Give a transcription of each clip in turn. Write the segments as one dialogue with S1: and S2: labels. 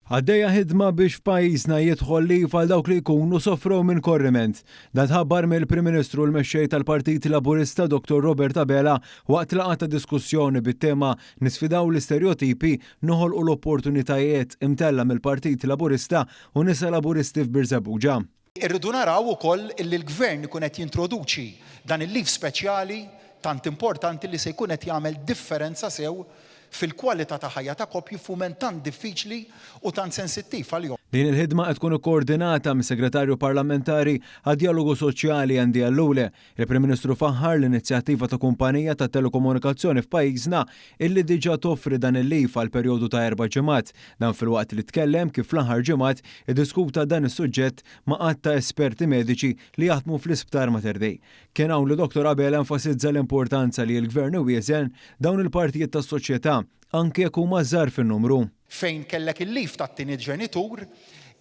S1: Għaddejja ħidma biex f'pajjiżna jidħol leave għal dawk li jkunu sofrew minn korriment. Dan tħabbar mill-Prim Ministru u l-Mexxej tal-Partit Laburista Dottor Robert Abela waqt laqgħa ta' diskussjoni bit-tema Nisfidaw l-isterjotipi, noħolqu l-opportunitajiet imtella' mill-Partit Laburista u Nisa Laburisti f'Birżebbuġa.
S2: Irridu naraw ukoll illi l-Gvern ikun qed jintroduċi dan il-leave speċjali tant importanti li se jkun qed jagħmel differenza sew fil-kwalità ta' ħajja ta' koppji f'mument tant diffiċli u tant sensittiv għalihom.
S1: Din il-ħidma qed tkun ikkoordinata mis-Segretarju Parlamentari għad-Djalogu Soċjali Andy Ellul. Il-Prim Ministru faħħar l-inizjattiva ta' kumpanija tat-telekomunikazzjoni f'pajjiżna illi diġà toffri dan il-leave għal perjodu ta' erba' ġimgħat. Dan filwaqt li tkellem kif fl-aħħar ġimgħat iddiskuta dan is-suġġett ma' għadd ta' esperti mediċi li jaħdmu fl-Isptar Mater Dei. Kien hawn li Dottor Abela enfasizza l-importanza li l-Gvern iwieżen dawn il-partijiet tas-soċjetà, anki jekk huma żgħar fin-numru.
S2: Fejn kellek il-leave tat-tieni ġenitur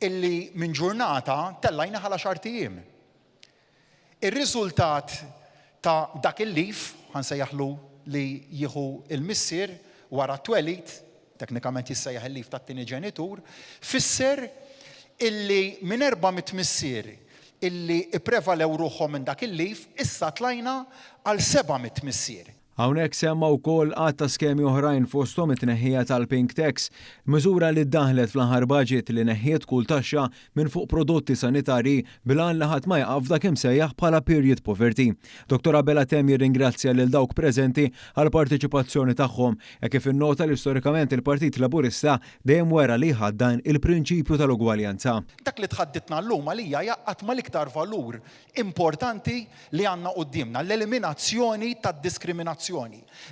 S2: illi minn ġurnata tellajnieh għal għaxart ijiem. Ir-riżultat ta' dak il-leave, ħa nsejjaħlu li jieħu l-missier wara t-twelid, teknikament jissejjaħ il-leave tat-tieni ġenitur, fisser illi minn 400 missier illi ipprevalew ruħhom minn dak il-leave, issa tlajna għal 700 missier.
S1: Hawnhekk semma wkoll għadd ta' skemi oħrajn fosthom it-tneħħija tal-pink tax, miżura li ddaħħlet fl-aħħar budget li neħħiet kull taxxa minn fuq prodotti sanitarji bil-għan li ħadd ma jaqa' f'dak imsejjaħ bħala period poverty. Dottor Abela temm jirringrazzja lil dawk preżenti għall-parteċipazzjoni tagħhom hekk kif innota li storikament il-Partit Laburista dejjem wera li jħaddan il-prinċipju tal-ugwaljanza.
S2: Dak li tħadditna llum għalija jgħaqqad mal-iktar valur importanti li għandna quddiemna, l-eliminazzjoni tad-diskriminazzjoni,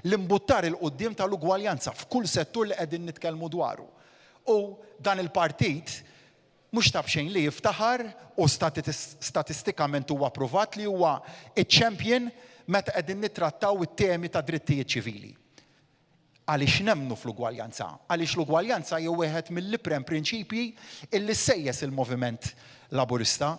S2: l-imbuttar 'il quddiem tal-ugwaljanza f'kull settur li qegħdin nitkellmu dwaru. U dan il-partit mhux ta' b'xejn li jiftaħar u statistikament huwa pruvat li huwa ċ-champion meta qegħdin nittrattaw it-temi ta' drittijiet ċivili. Għaliex nemmnu fl-ugwaljanza? Għaliex l-ugwaljanza hija wieħed mill-iprem prinċipji illi sejjes il-moviment Laburista.